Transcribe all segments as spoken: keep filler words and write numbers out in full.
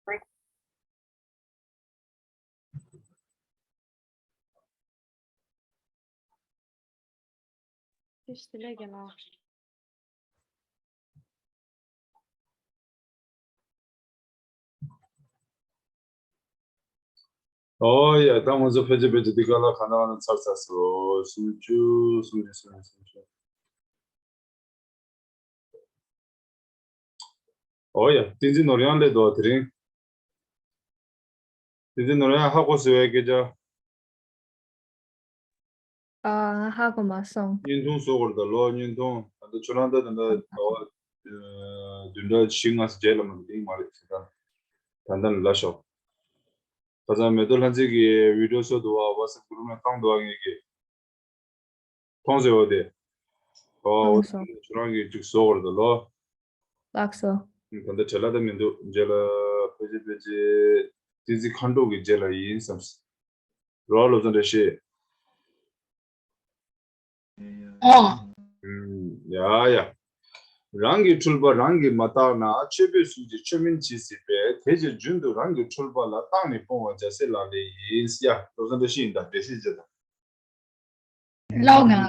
ཁྱེད་ཀྱིས་ལས་ཀྱི་ལ། ཨོ་ཡ། ད་ང་ཚོ་ཕལ་ཆེར་ཕལ་ཆེར་འདི་ག་ལ་གང་ལྟར་ང་ཚོ་ཚར་ཚར་སོང་། སུམ་ཅུ་སུམ་ཅུ་སུམ་ཅུ་སུམ་ཅུ། ཨོ་ཡ། བསྟན་འཛིན་ནོར་གཡང་སླེབས་འདུག་དེ་རིང་། བསྟན་འཛིན་ནོར་གཡང་ཧ་གོ་སོང་བས་སྐད་ཆ། ཨ། ཧ་གོ་མ་སོང་། བརྙན་ཐུང་བཟོ་དགོས་རེད་ད་ལོ། བརྙན་ཐུང་། ད་ལྟ་ཁྱོད་རང་ད་ད་ལྟ་ཟླ་བ་བདུན་ཕྲག་བཞི་ལྔ་ཙམ་རྗེས་ལ་མ་གཏིང་མ་རེད་ཟེར། ད་ད་ལྟ་ལ་ཤོག་ཁ་སང་མེ་ཏོག་ལྷ་མཛེས་ཀྱིས་བི་ཌི་ཡོ་བཟོ་འདུག་བ། ཝ་སི་ཨེབ་གུ་རུབ་ནང་བཏང་འདུག་བ། ངེད་ཀྱིས་མཐོང་ཟེར་བ་དེ། ཨོ། མཐོང་སོང་། ཁྱོད་རང་གིས་ཅིག་བཟོ་དགོས་རེད་ད་ལོ། ལགས་སོ། ད་ལྟ་བྲེལ་བ་ད་མི་འདུག་རྗེས་ལ་ཕལ་ཆེར་ཕལ་ཆེར་བསྟན་འཛིན་མཁའ་འགྲོ་གི་རྗེས་ལ་ཡིན་བསམ། རོ་སློབ་ཚན་འགྲེལ་བཤད། ཨོ། ཨུམ། ཡ་ཡ། རང་གི་འཁྲུལ་པ་རང་གིས་མ་བརྟགས་ན། ཆོས་པའི་གཟུགས་ཀྱིས་ཆོས་མིན་བྱེད་སྲིད་པས། དེ་ཕྱིར་རྒྱུན་དུ་རང་གི་འཁྲུལ་པ་ལ། བརྟགས་ནས་སྤོང་བ་རྒྱལ་སྲས་ལག་ལེན་ཡིན། ཡ། སློབ་ཚན་འགྲེལ་བཤད་ཡིན་ད། འགྲེལ་བཤད་བྱེད་དང་། ལའོ་ང་།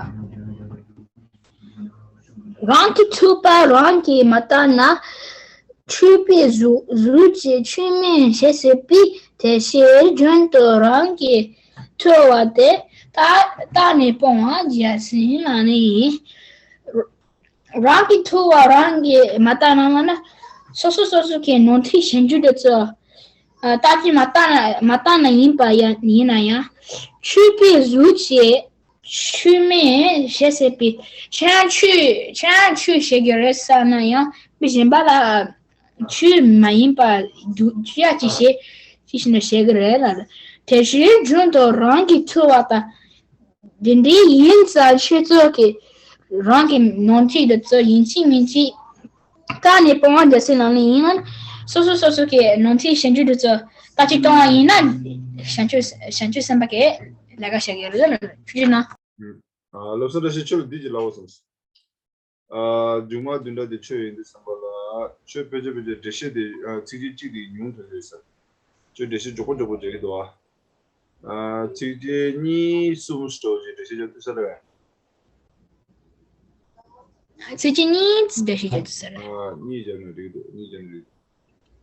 རང་གི་འཁྲུལ་པ་རང་གིས་མ་བརྟགས་ན། ཆོས་པའི་གཟུགས་གཟུགས་ཀྱིས་ཆོས་མིན་བྱེད་སྲིད་པས། དེ་ཕྱིར་རྒྱུན་དུ་རང་གི་འཁྲུལ་པ་དེ་བརྟགས་བརྟགས་ནས་སྤོང་བ་རྒྱལ་སྲས་ལག་ལེན་ཡིན། རང་གི་འཁྲུལ་པ་རང་གིས་མ་བརྟགས་ན་ལབ་ན། སོ་སོ་སོ་སོ་གི་ནང་ཐིག་གཞན་འགྱུར་དེ་ཚོ་ཨ་བརྟག་དཔྱད་མ་བཏང་ན་མ་བཏང་ན་ཡིན་པ་ཡ་ཡིན་ན་ཡང་། ཆོས་པའི་གཟུགས་ཀྱིས་ཆོས་མིན་བྱེད་སྲིད་པས། ཁྱེད་རང་ཆོས་ཁྱེད་རང་ཆོས་བྱེད་ཀྱི་རེད་བསམ་ན་ཡང་མི་གཞན་པ་ལ་ཆོས་མ་ཡིན་པ་སྒྲུབ་ཡ་ཅིག་བྱེད་ཅིག་བྱེད་ན་བྱེད་ཀྱི་རེད་ལ། དེ་བཞིན་རྒྱུན་དུ་རང་གི་འཁྲུལ་པ་དང་། དེ་འདྲའི་ཡིན་ཙང་ཁྱེད་ཚོ་གིས་རང་གི་ནང་ཐིག་འདི་ཚོ་ཡིན་གཅིག་མིན་གཅིག་བཀག་ནས་སྤོང་བ་རྒྱལ་སྲས་ལག་ལེན་ཡིན་ལ། སོ་སོ་སོ་སོ་གི་ནང་ཐིག་གཞན་འགྱུར་འདི་ཚོ་བརྟག་དཔྱད་གཏོང་བ་ཡིན་ན། བྱང་ཆུབ་བྱང་ཆུབ་སེམས་དཔའ་གི་ལས་ཀ་བྱ་གི་རེད་ལ། ཐུགས་རྗེ་གནང་། ཨ། བློ་བཟང་བཀྲ་ཤིས་ཁྱོད་ལ་འདི་ཅིག་ལབ་པ་སོང་། ཨ། མཇུག་མ་བདུན་ཕྲག་འདི་ཆོས་ཡིན་འདུག་བསམ་པ་ལ། ཆོས་ཕལ་ཆེར་ཕལ་ཆེར་འགྲེལ་བཤད་དེ། ཨ། ཚིགས་བཅད་གཅིག་དེ་ཉུང་དྲགས་ཡོད་ས། ཁྱོད་འགྲེལ་བཤད་མགྱོགས་པོ་མགྱོགས་པོ་རྒྱག་གི་འདུག་ཨ། ཨ། ཚིགས་བཅད་གཉིས་གསུམ་ཞིག་འགྲོ་རྗེས་འགྲེལ་བཤད་རྒྱག་ཐུབ་ས་རེད་པས། ཚིགས་བཅད་གཉིས་འགྲེལ་བཤད་རྒྱག་ཐུབ་ས་རེད། ཨ། གཉིས་རྒྱག་ན་འགྲིག་འདུག་གཉིས་རྒྱག་ན་འགྲིག་འདུག་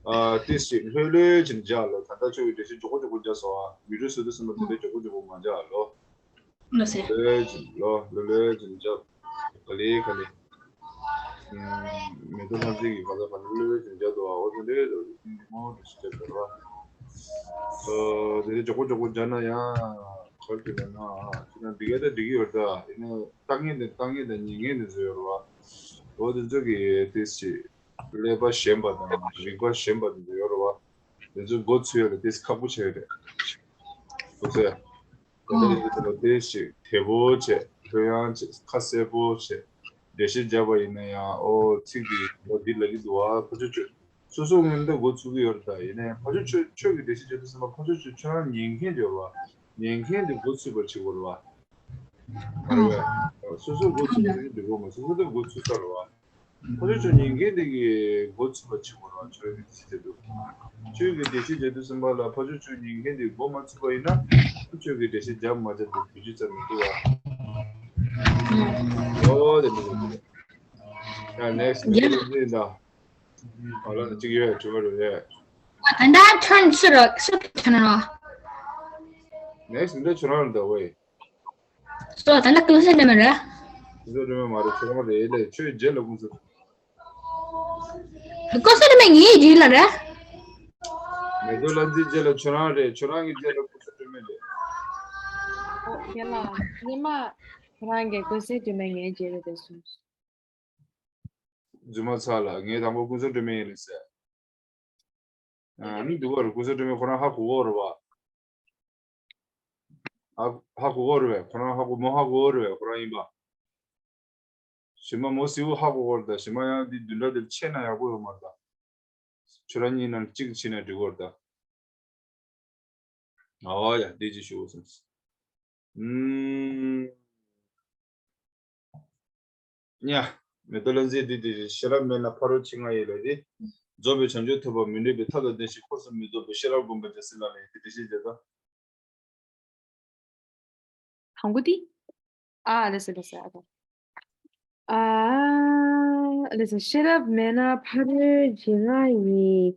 ཨ། ཏིས་ཅིག་ལྷོད་ལྷོད་ཅིག་རྒྱག་ལོ། ད་ལྟ་ཁྱོད་ཀྱིས་འགྲེལ་བཤད་མགྱོགས་པོ་མགྱོགས་པོ་རྒྱག་སོང་ཨ། བི་ཌི་ཡོ་བཟོ་དུས་ཙམ་པ་དེ་འདྲའི་མགྱོགས་པོ་མགྱོགས་པོ་མ་རྒྱག་ལོ། ལོ་སེ། ལོས་ལོས་ལོས་ལོས་ལོས་ལོས་ལོས། ག་ལེ་ག་ལེ། ཨམ། མེ་ཏོག་ལྷ་མཛེས་ཀྱིས་ག་ལེ་ག་ལེ་ལོས་ལོས་ལོས་ལོས་འོ་དེ་འདྲའི་ལོ་མོ་དེ་ཞིག་བྱས་འདུག་ར། ཨོ་དེ་འདྲའི་མགྱོགས་པོ་མགྱོགས་པོ་རྒྱག་ན་ཡང་ག་རེ་ལབ་ན། ཁྱེད་རང་འདི་ག་ད་འགྲིག་གི་ཡོད་ད། ཡིན་ནའི་ལྟ་མཁན་དེ་ལྟ་མཁན་དང་ཉན་མཁན་དེ་ཚོ་ཡོད་རེད་བ། འོ་དེ་ཚོ་གིས་ཏིས་ཅིག་ཀླད་པ་ཞན་པ་དང་རིག་པ་ཞན་པ་དེ་ཚོ་ཡོད་རེད་བ། དེ་ཚོ་མགོ་ཚོས་ཡ་ལ་ཏིས་ཁག་པོ་ཆགས་ཡོད་རེད། ཨོ་ཙེ། ད་ལྟ་ཡིན་ཚེ་ལ་དེ་ཞིག་དལ་པོ་བྱས། ལྷོད་ཡངས་བྱས། ཁ་གསལ་པོ་བྱས། འགྲེལ་བཤད་བརྒྱབ་པ་ཡིན་ན་ཡང་། ཨོ་ཚིག་འདི་ལོ་འདི་ལབ་ཀྱི་འདུག་བ། ཕར་ཕྱོགས་ཆོས། སོ་སོ་ངོས་ནས་མགོ་ཚོས་ཀྱི་ཡོད་རེད་ད། ཡིན་ནའི་ཕར་ཕྱོགས་ཆོས་ཆོས་ཀྱི་འགྲེལ་བཤད་བྱེད་དུས་ཙམ་པ་ཕར་ཕྱོགས་ཆོས་ཁྱོད་རང་ཉན་མཁན་ཡོད་རེད་བ། ཉན་མཁན་དེ་མགོ་ཚོས་པ་བྱེད་དགོས་རེད་བ། མ་རེད་བས། སོ་སོ་མགོ་ཚོས་ཀྱི་འགྲིག་གི་མ་རེད། སོ་སོ་དེ་མགོ་ཚོས་ས་རེད་བ། ཕར་ཕྱོགས་ཆོས་ཉན་མཁན་དེ་གིས་མགོ་ཚོས་པ་བྱེད་དགོས་རེད་བ། ཁྱོད་ཀྱིས་འགྲེལ་བཤད་བྱེད་དུས། ཁྱོད་ཀྱིས་འགྲེལ་བཤད་བྱེད་དུས་ཙམ་པ་ལ་ཕར་ཕྱོགས་ཆོས་ཉན་མཁན་དེ་མགོ་མ་ཚོས་པ་ཡིན་ན། ཁྱོད་ཀྱིས་འགྲེལ་བཤད་བརྒྱབ་མ་བརྒྱབ་དེ་བེད་སྤྱོད་རྩ་མི་འདུག་བ། ཨོ་དེ་མི་འདུག་ཡ་ནེག་སི་ཡིན་ད། ཨ་ལ་ནི་གཅིག་ཡོད། དྲི་བ་རེ་རེད། ད་ལྟ་ཁྱོད་སུ་ར་སུ་ཁྱོད་ན། ནེག་སི་འདི་ཁྱོད་རང་རེད་ད་ཝེ། སོ་ད་ལྟ་ཀུན་གསལ་སྒྲོལ་མ་རེད། ཀུན་གསལ་སྒྲོལ་མ་མ་རེད། ཁྱོད་རང་རེད་ལས། ཁྱོད་རྗེས་ལ་ཀུན་གསལ། ཀུན་གསལ་སྒྲོལ་མ་ངའི་རྗེས་ལ་རེད། མེ་ཏོག་ལྷ་མཛེས་རྗེས་ལ་ཁྱོད་རང་རེད། ཁྱོད་རང་གི་རྗེས་ལ་ཀུན་གསལ་སྒྲོལ་མ་རེད། ཨོ་ཡ་ལ་ཉི་མ་ཁྱོད་རང་གི་ཀུན་གསལ་སྒྲོལ་མ་ངའི་རྗེས་ལ་རེད་གསུངས། རྫུན་མ་ཚ་ལ་ངས་དང་པོ་ཀུན་གསལ་སྒྲོལ་མ་ཡིན་རེད་ཟེར། ཨ་ནི་འདུག་བ་རེད། ཀུན་གསལ་སྒྲོལ་མས་ཁོ་རང་ཧ་གོ་གོ་རེད་བ། ཧ་ཧ་གོ་གོ་རེད་བས། ཁོ་རང་ཧ་གོ་མོ་ཧ་གོ་གོ་རེད་བས། ཁོ་རང་ཡིན་པ། གཞན་པ་མོ་གསལ་པོ་ཧ་གོ་གོ་རེད་ད། གཞན་པ་ཡང་འདི་བདུན་ཕྲག་འདིར་ཆད་ན་ཡག་པོ་ཡོད་མ་རེད་ད། ཁྱོད་རང་གཉིས་ནང་གཅིག་ཕྱིན་ན་འགྲིག་གོ་རེད་ད། ཨོ་ཡ་འདི་ཅིག་ཞུ་དགོས་སོང་། ཨུམ། ཉ། མེ་ཏོག་ལྷ་མཛེས་འདི་འདི་ཤེས་རབ་མེད་ན་ཕ་རོལ་ཕྱིན་ལྔ་ཡི་ལས་འདི། རྫོགས་པའི་བྱང་ཆུབ་ཐོབ་པ་མི་འདོད་པའི་ཐབས་དང་ལྡན་ཞིང་འཁོར་སུ་མི་རྟོག་པའི་ཤེས་རབ་བསྒོམ་པ་རྒྱལ་སྲས་ལག་ལེན་ཡིན་ཏེ། དེ་བཞིན་བྱེད་དོ། དང་པོ་དེ། ཨ་ལེ་སེ་ལེ་སེ་ཨ་དང་། ཨ་ལེ་སེ་ཤེས་རབ་མེད་ན་ཕ་རོལ་འཇིགས་ང་ཡི།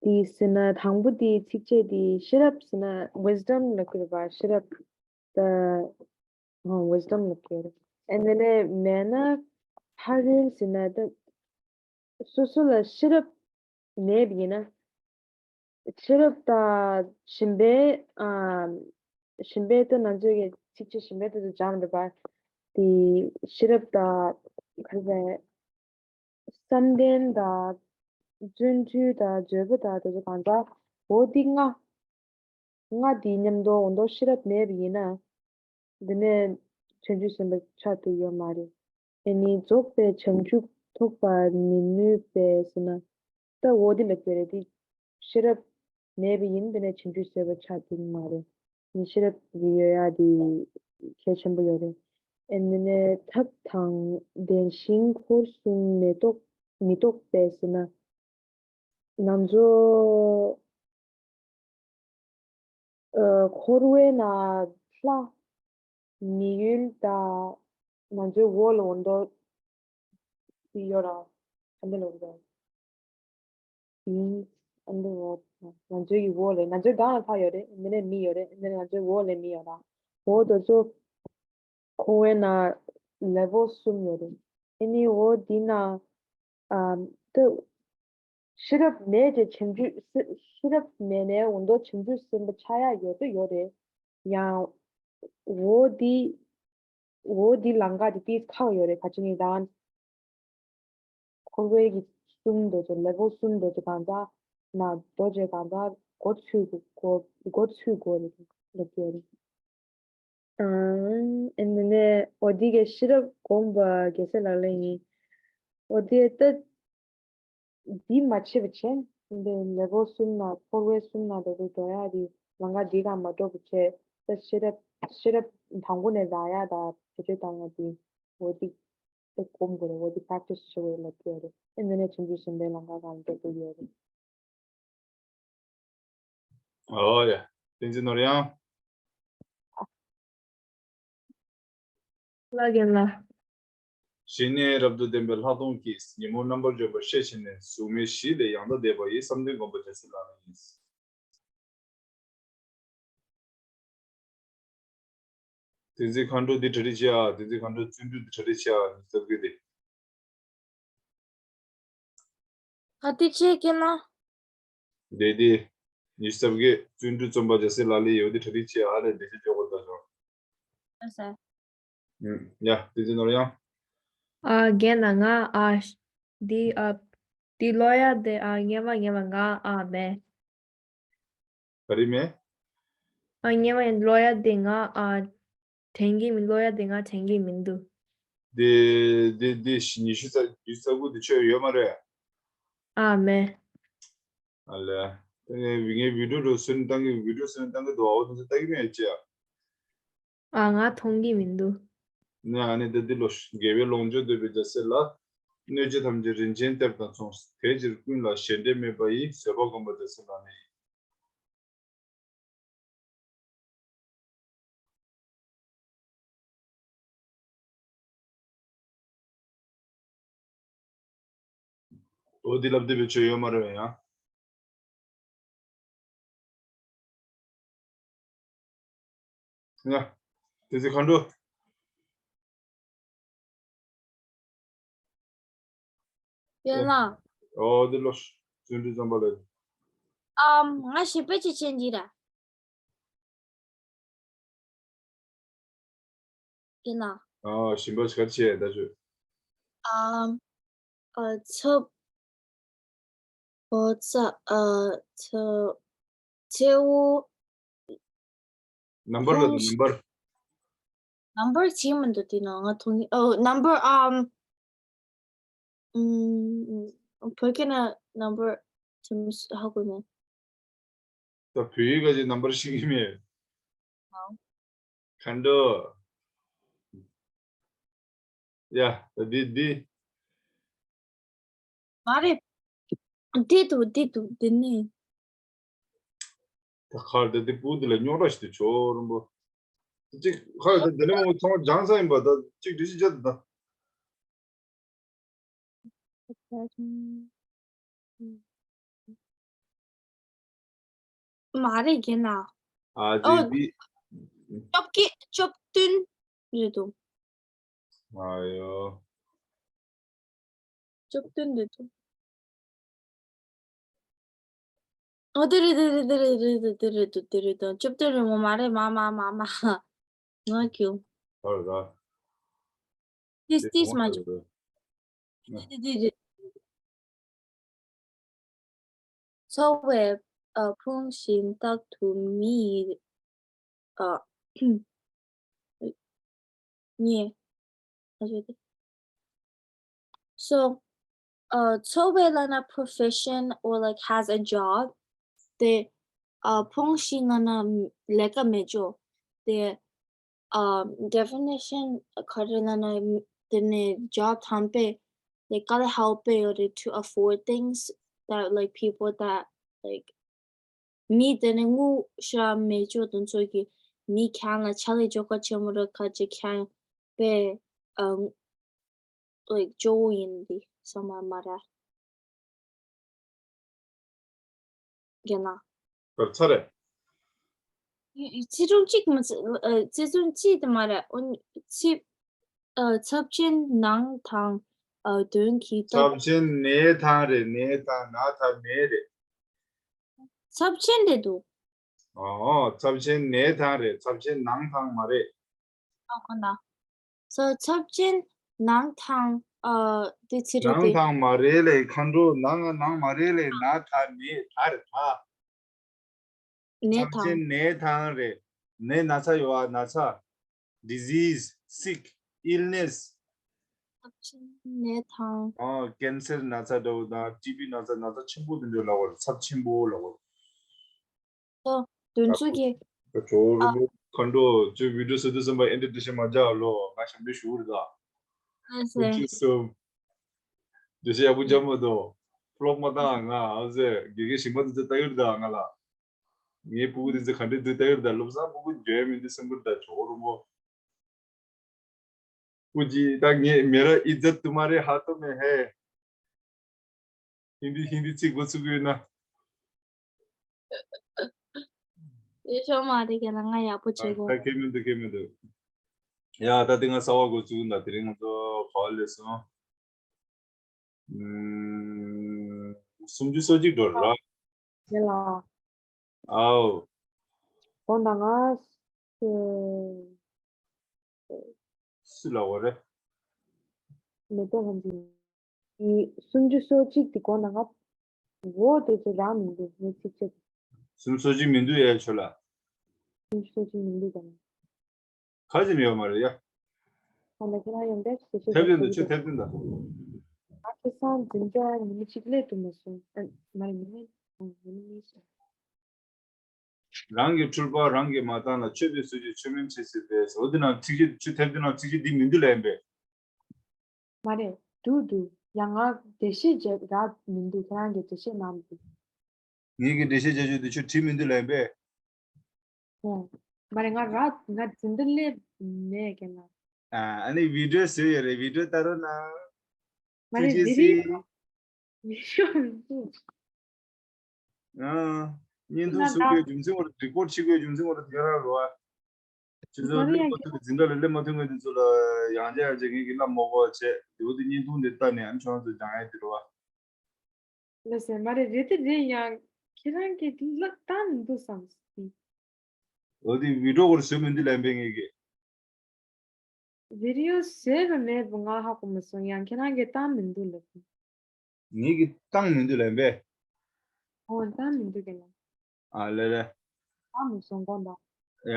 དེ་ཟེར་ན་དང་པོ་དེ་ཚིགས་བཅད་དེ་ཤེས་རབ་ཟེར་ན་wisdom་ལ་གོ་རེད་པ། ཤེས་རབ་ད་wisdom་ལ་གོ་རེད། ཨ་ནི་ནས་མེད་ན་ཕ་རོལ་ཟེར་ན་ད་སོ་སོ་ལ་ཤེས་རབ་མེད་པ་ཡིན་ན། ཤེས་རབ་དང་གཞན་པའི་ཨ་གཞན་པའི་ད་ང་ཚོས་ཀྱི་ཚིགས་བཅད་གཞན་པའི་ད་ཚོ་སྦྱངས་རེད་པ། དེ་ཤེས་རབ་དང་ག་རེ་རེད། བསམ་གཏན་དང་བརྩོན་འགྲུས་དང་བཟོད་པ་དང་དེ་ཚོ་གང་ཟག་འོ་དེ་ལྔ། ལྔ་དེའི་མཉམ་དུ་འོ་མདོ་ཤེས་རབ་མེད་པ་ཡིན་ན། འདི་ནས་བྱང་ཆུབ་སེམས་དཔའ་ཆགས་ཐུབ་ཡོད་མ་རེད། ཨ་ནི་རྫོགས་པའི་བྱང་ཆུབ་ཐོབ་པར་མི་ནུས་པས་ཟེར་ན། ད་འོ་དེ་ལ་དཔེ་རེད་དེ། ཤེས་རབ་མེད་པ་ཡིན་དེ་ནས་བྱང་ཆུབ་སེམས་དཔའ་ཆགས་ཐུབ་མ་རེད། ཨ་ནི་ཤེས་རབ་ཡོད་ཡ་དེ་གལ་ཆེན་པོ་ཡོད་རེད། ཨ་ནི་ནས་ཐབས་དང་ལྡན་ཞིང་འཁོར་གསུམ་མི་རྟོག་མི་རྟོག་པས་ཟེར་ན། ང་ཚོ་ཨ་འཁོར་བའི་ནང་ལྷ་མི་ཡུལ་དང་ང་ཚོའི་འོག་ལ་འོ་མདོ་ཡོད་ར། ཨ་འདི་ལ་འོ་མདོ་ཡིན། ཨ་འདི་འོ་ང་ཚོའི་འོག་ལ་ང་ཚོའི་སྒང་ལ་ལྷ་ཡོད་རེད། འདི་ནས་མི་ཡོད་རེད། འདི་ནས་ང་ཚོའི་འོག་ལ་མི་ཡོད་ར། འོ་དེ་ཚོ་འཁོར་བའི་ནང་level་གསུམ་ཡོད་རེད། ཨ་ནི་འོ་འདི་ན་ཨ་ད་ཤེས་རབ་མེད་ཅེས་བྱང་ཆུབ་སེ་ཤེས་རབ་མེད་ནས་འོ་མདོ་བྱང་ཆུབ་སེམས་དཔའ་ཆགས་ཡག་ཡོད་དོ་ཡོད་རེད། ཡང་འོ་འདི་འོ་འདི་ལམ་ཁ་དེ་ཏིས་ཁག་ཡོད་རེད། ག་ཅི་ནི་དང་འཁོར་བའི་གི་གསུམ་དེ་ཚོ་level་གསུམ་དེ་ཚོ་གང་ཟག་ན་རྡོ་རྗེ་གང་ཟག་མགོ་ཚོས་དགོས་མགོ་མགོ་ཚོས་དགོས་རེད་ལབ་ཀྱི་ཡོད་རེད། ཨང་། ཨེ་ནི་ནས་འོ་འདི་གའི་ཤེས་རབ་སྒོམ་པ་རྒྱལ་སྲས་ལག་ལེན་ཡིན། འོ་དེ་ལྟ་འདི་མ་བྱེད་པ་བྱས་འདི་level་གསུམ་ན་འཁོར་བའི་གསུམ་ན་དེ་ཚོ་འགྲོ་ཡག་དེ་ལམ་ཁ་འདི་གང་མ་འགྲོ་བ་བྱས་ད་ཤེས་རབ་ཤེས་རབ་དང་པོ་ནས་ལ་ཡག་ད་བེད་སྤྱོད་བཏང་ཡག་དེ་འོ་དེ་ད་སྒོམ་དགོས་རེད། འོ་དེ་practice་བྱེད་དགོས་རེད་ལབ་ཀྱི་ཡོད་རེད། ཨེ་འདི་ནས་བྱང་ཆུབ་སེམས་དཔའི་ལམ་ཁ་གང་འགྲོ་དགོས་ཡོད་རེད། ཨོ་ཡ། བསྟན་འཛིན་ནོར་དབྱངས། ལ་རྒན་ལགས། ཞི་གནས་རབ་ཏུ་ལྡན་པའི་ལྷག་མཐོང་གིས་ཉོན་མོངས་རྣམ་པར་འཇོམས་པར་ཤེས་བྱས་ནས་གཟུགས་མེད་བཞི་ལས་ཡང་དག་འདས་པ་ཡི་བསམ་གཏན་བསྒོམ་པ་རྒྱལ་སྲས་ལག་ལེན་ཡིན། བསྟན་འཛིན་མཁའ་འགྲོ་འདི་གྲ་སྒྲིག་བྱེད་ཨ། བསྟན་འཛིན་མཁའ་འགྲོ་བརྩོན་འགྲུས་འདི་གྲ་སྒྲིག་བྱེད་ཨ། ཉི་ཤུ་རྩ་བརྒྱད་དེ། ག་དུས་བྱེད་ཀྱི་ན། དེ་དེ། ཉི་ཤུ་རྩ་བརྒྱད་བརྩོན་འགྲུས་རྩོམ་པ་རྒྱལ་སྲས་ལག་ལེན་ཡོད་དེ་གྲ་སྒྲིག་བྱེད་ཨ་ལས་འདི་ཤེས་ཆོག་གོ་ད་ཆོག་ཨ་ས། ཡ། བསྟན་འཛིན་ནོར་དབྱངས། ཨ་རྒན་ན་ང་ཨ་འདི་ཨ་འདི་ཀློག་ཡག་དེ་ཨ་ངེས་པ་ངེས་པ་ང་ཨ་མེད། ག་རེ་མེད། ཨ་ངེས་པ་ཀློག་ཡག་དེ་ང་ཨ་དྲན་གྱི་མི་ཀློག་ཡག་དེ་ང་དྲན་གྱི་མི་འདུག་དེ་དེ་དེ་ཉི་ཤུ་རྩ་ཉི་ཤུ་རྩ་དགུ་དེ་ཆོད་ཡོད་མ་རེད། ཨ་མེད། ཨ་ལས། དེ་ངའི་ངའི་video་རུ་སུན་བཏང་གི་video་སུན་བཏང་གི་འདུག་ཨོ་དེ་ཚོ་ལྟ་གི་མེད་ཅེ། ཨ་ང་མཐོང་གི་མི་འདུག་ནས་ཨ་ནི་ད་འདི་ལོ་དགེ་བའི་ལོངས་སྤྱོད་འདོད་པའི་རྒྱལ་སྲས་ལ། གནོད་བྱེད་ཐམས་ཅད་རིན་ཆེན་གཏེར་དང་མཚུངས། དེ་ཕྱིར་ཀུན་ལ་ཞེ་འགྲས་མེད་པ་ཡི། བཟོད་པ་བསྒོམ་པ་རྒྱལ་སྲས་ལག་ལེན་ཡིན། འོ་འདི་ལབ་བསྡད་པའི་ཆོས་ཡོད་མ་རེད་པས་ཡང་། ཡ། དེ་ཚེ་མཁའ་འགྲོ། ཡོད་ན། ཨོ་དེ་ལོ། བརྩོན་འགྲུས་བརྩམས་པ་ལས། ཨམ་ང་ཞིག་པའི་ཅི་ཆེན་གྱི་ར། ཡིན་ན། ཨ་ཞིམ་པ་ཞིག་ག་ཆེ་ད་ཆོས། ཨམ། ཨ་ཚབ། ཨོ་ཚ་ཨ་ཚབ། ཚེའུ། number་ལ་ཚེའུ། number། number་ཅི་མི་འདུག་དེ་ན་ང་མཐོང་ནི་ཨོ་number ཨམ། ཨུམ། བོད་སྐད་ན་number་ཅི་མི་ཧ་གོ་མེད། ད་བོད་ཡིག་ག་ཅིག་number་ཤེས་ཀྱི་མེད། ཨོ། མཁའ་འགྲོ། ཡ། ད་འདི་འདི། མ་རེད། འདི་འདུག་འདི་འདུག་འདི་ནི། ད་ཁར་དེ་དེ་པུ་དེ་ལ་རྙོག་དྲ་ཞིག་ཏུ་ཆོག་རུང་པོ། གཅིག་ཁར་དེ་དེ་ནས་མོ་ཚང་མ་སྦྱངས་ས་ཡིན་པ། ད་གཅིག་འགྲེལ་བཤད་བྱ་ད། མ་རེད་རྒན་ལགས། ཨ་ཨོ། ཅི་འདི། བཅོ་བརྒྱད་བཅོ་བདུན་རེད་འདུག་ཨ་ཡོ། བཅོ་བདུན་རེད་འདུག་ཨོ་དེ་རེད་དེ་རེད་དེ་རེད་དེ་རེད་དེ་རེད་དེ་རེད་དེ་རེད་དེ་རེད་དེ་བཅོ་བདུན་རེད་མོ། མ་རེད་མ་མ་མ་མ། ང་ཁྱོད། ཨོ་རེད་ད། ཏིས་ཏིས་མ་འཇོག་འདི་འདི་འདི། འཚོ་བའི་ཨ་ཕུང་ཤིང་རྟག་ཏུ་མི་ཡི་ཨ་ཉེ། ཨ་ཞོ་དེ། So, uh, འཚོ་བའི་ལབ་ན་profession or like has a job. དེ་ཨ་ཕུང་ཤིང་ལབ་ན་ལས་ཀ་མེད་ཅོ། དེ་ཨ་definition ག་རེ་ལབ་ན་དེ་ནས་job དམ་པས་like ག་ལ་help ཡོད་རེད། To afford things that like people that like མི་དེ་ནས་དངུལ་ཤ་མེད་ཅོ་དེ་ཚོ་གི་མི་ཁྱང་ལ་ཆ་ལས་ཇོ་ཁ་ཆེན་མོ་ར་ཁ་ཅིག་ཁྱང་པས་ཨ་like གཙོ་བོ་ཡིན་འདི་ས་མ་མ་ར། རྒན་ལགས། ཚར་ཚར་རེད། ཚིག་ཆུང་གཅིག་མ་ཚི་ཨ་ཚིག་ཆུང་གཅིག་དེ་མ་རེད། ཨོ་ཚིག་ཨ་ཚབས་ཆེན་ནང་དང་ཨ་དོན་གྱི་སྟོབས། ཚབས་ཆེན་ནས་དང་རེད། ནས་དང་ན་ད་ནས་རེད། ཚབས་ཆེན་རེད་འདུག་ཨོ་ཚབས་ཆེན་ནས་དང་རེད། ཚབས་ཆེན་ནང་དང་མ་རེད། ཨ་ཁོ་ན། ཚ་ཚབས་ཆེན་ནང་དང་ཨ་དེ་ཚེ་རེད་ནང་དེ། དང་མ་རེད་ལས་མཁའ་འགྲོ་ནང་ང་ནང་མ་རེད་ལས་ན་ད་ནས་ད་རེད་ད། ནས་ཚབས་ཆེན་དང་། ནས་དང་རེད། ནས་ན་ཚ་ཡོད་ཨ་ན་ཚ། disease, sick, illness. ཚབས་ཆེན་ནས་དང་། ཨ་cancer ན་ཚ་འདྲ་བོ་དང་TB ན་ཚ་ན་ཚ་ཆེན་པོ་དེ་འདྲ་ལབ་པ་རེད། ཚབས་ཆེན་པོ་ལབ་པ་རེད། ཨོ། དོན་ཚུལ་གྱི། ཇོ་རུ་མཁའ་འགྲོ་ཁྱོད་video བཟོ་དུས་ཙམ་པ་ཨེ་འདྲ་འགྲེལ་བཤད་མ་རྒྱག་ལོ། ང་ཞབས་འདྲེན་ཞུ་རེད་ད། ཨ་ཟེ། ཁྱོད་ཚོ་འགྲེལ་བཤད་ཡག་པོ་རྒྱག་མ་འདུག་ཕོ་ལོག་མ་བཏང་ང་ཨ་ཟེ། དགེ་རྒན་ཞིང་པ་དེ་ཚོ་ལྟ་གི་རེད་ད་ང་ལ། ངའི་སྤུ་གུ་དེ་ཚོ་ག་འདྲས་འདུག་ལྟ་གི་རེད་ད། བློ་བཟང་སྤུ་གུ་འཇོན་མི་འདུག་བསམ་གི་རེད་ད་ཇོ་རུ་མོ། སྤུ་གུ་ད་ངས་མེ་ར་ཨི་ཛད་ཏུ་མ་རེ་ཧ་ཏོ་མེ་ཧེ། ཧིན་དི་ཧིན་དི་ཚིག་འགོ་ཚུགས་ཡོད་ན། ཡེ་ཤོ་མ་རེད་ཀྱང་ང་ཡག་པོ་བྱེད་གོ། ད་ཁེ་མི་འདུག་ཁེ་མི་འདུག་ཡ་ད་དེ་ང་གསར་པ་འགོ་བཙུགས་ན་དེ་རིང་ང་ཚོ་ག་པར་སླེབས་སོང་། ཨུམ། སུམ་ཅུ་སོ་གཅིག་འགྲོ་ར། ཡ་ལ། ཨའོ། གོང་ད་ང་། སུ་ལ་འོ་རེད། མེ་ཏོག་ལྷ་འཛིན། ཡི་སུམ་ཅུ་སོ་གཅིག་དེ་གོང་ན་ང་འོ་དེ་ཚོ་རག་མི་འདུག་ངས་ཚིག་བཅད། སུམ་ཅུ་སོ་གཅིག་མི་འདུག་ཡ་ཁྱོད་ལ། སུམ་ཅུ་སོ་གཅིག་མི་འདུག་དང་། ག་ཅི་ནས་ཡོད་མ་རེད་ཡ། གང་ལ་ཁྱེད་རང་ཡོང་བསྡད་ཞེས་ཞེས་ཐེབས་ཡོད་འདུག་ཁྱོད་ཐེབས་ཀྱིན་འདུག་ང་ཁ་སང་འཛིན་གྲྭ་ཉི་མ་གཅིག་སླེབས་ཐུབ་མ་སོང་། ཨ་མ་རེད་ཉི་མ་ཉི་མ་གཉིས་སོང་། རང་གི་འཁྲུལ་པ་རང་གིས་མ་བཏང་ལ། ཆོས་པའི་སྲོལ་གྱིས་ཆོས་མིན་བྱེད་སྲིད་པས། འོ་དེ་ནང་ཚིག་གཅིག་ཆོས་ཐེབས་དེ་ནང་ཚིག་གཅིག་འདི་མི་འདུག་ལབ་ཡིན་པས། མ་རེད་འདུག་འདུག་ཡང་ང་འགྲེལ་བཤད་བརྒྱབ་རག་མི་འདུག་ཁྱེད་རང་གིས་འགྲེལ་བཤད་གནང་མི་འདུག་ངེད་ཀྱིས་འགྲེལ་བཤད་བརྒྱབ་ཆོག་དེ་ཆོས་བྲིས་མི་འདུག་ལབ་ཡིན་པས། ཨོ། མ་རེད་ང་རག་ང་འཛིན་གྲྭ་སླེབས་མེད་ཀྱང་ང་། ཨ་ཨ་ནི་བི་ཌི་ཡོ་བཟོས་ཡོད་རེད། བི་ཌི་ཡོ་ལྟ་རོགས་གནང་། མ་རེད་ཐུགས་རྗེ་བི་ཌི་ཡོ་གཟིགས། བི་ཌི་ཡོ་མི་འདུག་ཨ། བརྙན་ཐུང་བཟོ་དགོས་རྒྱུ་མཚན་བར་རི་ཀོཌ་བྱེད་དགོས་རྒྱུ་མཚན་བར་དེ་རང་རོ། ཨ། ཁྱེད་ཚོ་སླེབས་མ་ཐུབ་པའི་འཛིན་གྲྭ་ལ་སླེབས་མ་ཐུབ་མཁན་དེ་ཚོ་ལ་ཡང་བསྐྱར་ཡང་བསྐྱར་ངེད་ཀྱི་བསླབ་མ་དགོས་པ་བྱས་དེ་འོ་དེ་བརྙན་ཐུང་དེ་ལྟ་ནས་ཨ་ནི་ཁྱོད་རང་ཚོ་སྦྱང་ཡ་དེ་རོ། ཨ། ལགས་སེ་མ་རེད་རེད་དེ་རེད་ཡང་ཁྱེད་རང་གིས་བསླབ་བཏང་མི་འདུག་བསམ་སྲིད། འོ་དེ་བི་ཌི་ཡོ་བར་བཟོས་མི་འདུག་ལབ་པས་ངེད་ཀྱིས། བི་ཌི་ཡོ་བཟོས་པ་མེད་པ་ང་ཧ་གོ་མ་སོང་ཡང་ཁྱེད་རང་གིས་བཏང་མི་འདུག་ལབ། ངེད་ཀྱིས་བཏང་མི་འདུག་ལབ་པས། ཨོ་བཏང་མི་འདུག་ག་ལ། ཨ་ལེ་ལེ། བཏང་མི་སོང་གོ་ད། ཡ་ཡ་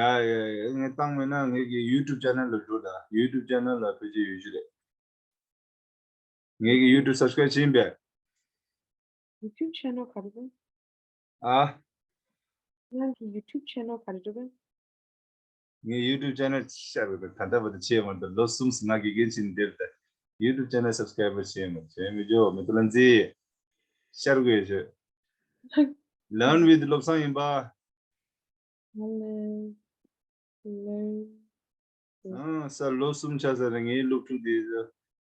ཡ་ངས་བཏང་མེད་ན་ངེད་ཀྱི་ཡུ་ཊུབ་ཅེ་ནལ་ལ་འགྲོ་ད། ཡུ་ཊུབ་ཅེ་ནལ་ལ་བེད་སྤྱོད་ཡོད་རྒྱུ་རེད། ངེད་ཀྱི་ཡུ་ཊུབ་སབ་སི་ཀ་རེབ་བྱེད་ཡིན་པས། ཡུ་ཊུབ་ཆེ་ནལ་ག་རེ་རེད། ཨ། ཁྱེད་རང་གི་ཡུ་ཊུབ་ཆེ་ནལ་ག་རེ་རེད་པས། ངའི་ཡུ་ཊུབ་ཅེ་ནལ་ཤར་བའི་ད་ལྟ་བར་དུ་ཆེ་བར་དུ་ལོ་གསུམ་ང་དགེ་རྒན་བྱས་ནས་བསྡད་པ་དང་ཡུ་ཊུབ་ཅེ་ནལ་སབ་སི་ཀ་རེབ་བྱས་མ་བྱས་མི་འཇོག་མི་ཏོ་ལ་མཛེས། ཤར་དགོས་ཡོད་ཆོས། Learn with བློ་བཟང་ཡིན་པ། Hello. Hello. ཨང་། ས་ལོ་གསུམ་ཆགས་ས་རེད། ངའི་སློབ་ཕྲུག་དེ་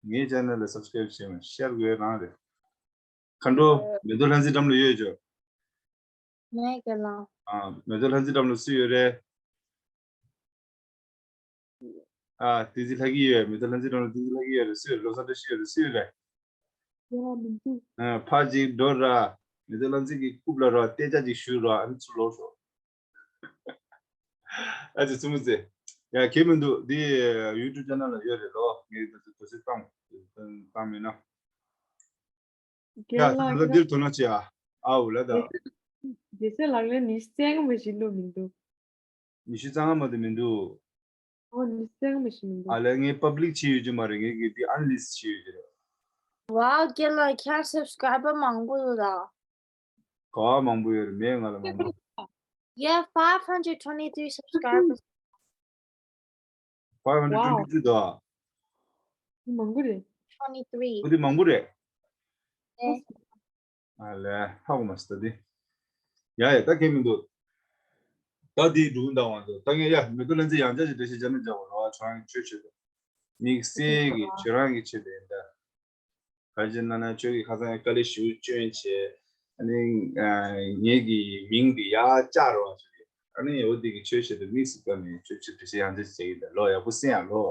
ངའི་channel་ལ་subscribe་བྱས་མ་ཤར་དགོས་རང་རེད། མཁའ་འགྲོ། མེ་ཏོག་ལྷ་འཛིན་འགྲམ་ལ་ཡོད་ཅོ། ངས་རྒན་ལགས། ཨ། མེ་ཏོག་ལྷ་འཛིན་འགྲམ་ལ་སུ་ཡོད་རེད། ཨ། བདུད་རྩི་ལྷ་སྐྱིད་ཡོད། མེ་ཏོག་ལྷ་འཛིན་འགྲམ་ལ་བདུད་རྩི་ལྷ་སྐྱིད་ཡོད་རེད། སུ་ཡོད། བློ་བཟང་བཀྲ་ཤིས་ཡོད་རེད། སུ་ཡོད་རེད། ཡོད་མི་འདུག་ཨ། ཕར་ཅིག་འགྲོ་ར། མེ་ཏོག་ལྷ་འཛིན་གྱི་རྐུབ་ལ་ར་སྟེར་ཆ་ཅིག་གཞུ་ར། ཨ་ནི་ཚུར་ལོག་ཤོག་ཨ་ཙི་བཙུན་མོ་ཙི། ཡ་གལ་མི་འདུག་འདི་YouTube channel་ལ་ཡོད་རེད་ལོ། ངས་དུ་དུ་སི་བཏང་བཏང་མེད་ན། ཡ་ད་ལྟ་འདིར་དོ་སྣང་བྱེད་ཨ། ཨའུ་ལ་ད། རྒྱལ་སྲས་ལག་ལེན་ཉི་ཤུ་རྩ་ལྔ་མ་ཞིག་བླུགས་མི་འདུག་ཉི་ཤུ་རྩ་ལྔ་མ་དེ་མི་འདུག་ཨོ་ཉི་ཤུ་རྩ་ལྔ་མ་ཞིག་མི་འདུག་ཨ་ལས་ངས་public་བྱེད་ཡོད་ཀྱི་མ་རེད། ངས་གི་དེ་unlist་བྱེད་ཡོད་ཀྱི་རེད། Wow རྒན་ལགས་ཁྱེད་subscriber་མང་པོ་འདུག་ད། ག་བ་མང་པོ་ཡོད་རེད། མེད་ང་ལ་མང་པོ། Yeah, five hundred twenty-three subscribers. Five hundred twenty two་དོ། མང་པོ་རེད། twenty three. འོ་དེ་མང་པོ་རེད། ཨེ། ཨ་ལས་ཧ་གོ་མ་སོང་ད་དེ། ཡ་ཡ་ད་གལ་མི་འདུག་ད་དེའི་འགྲུག་འདང་བ་འདུག་ད་ངས་ཡ་མེ་ཏོག་ལྷ་འཛིན་ཡང་བསྐྱར་ཞིག་འགྲེལ་བཤད་བྱ་ན་བྱ་བ་རོ། ཁྱོད་རང་གི་ཆོས་ཆོས་དང་། དམིགས་བསལ་གྱི་ཁྱོད་རང་གི་ཆོས་དེ་ཡིན་ད། ག་རེ་བྱས་ན་ན་ཁྱོད་ཀྱིས་ཁ་སང་དཀའ་ལས་ཞེ་པོ་བསྐྱོན་བྱས། ཨ་ནི་ཨ་ངེད་ཀྱི་མིང་འདི་ཡར་བཀྱག་རོགས་བྱས། ཨ་ནི་འོ་འདི་གི་ཆོས་བཤད་དུ་དམིགས་སུ་བཀར་ནས་ཆོས་ཆོས་འགྲེལ་བཤད་ཡང་འགྲེལ་བྱེད་ཀྱི་འདུག་ལོ། ཡག་པོ་གསན་ཡ་ལོ།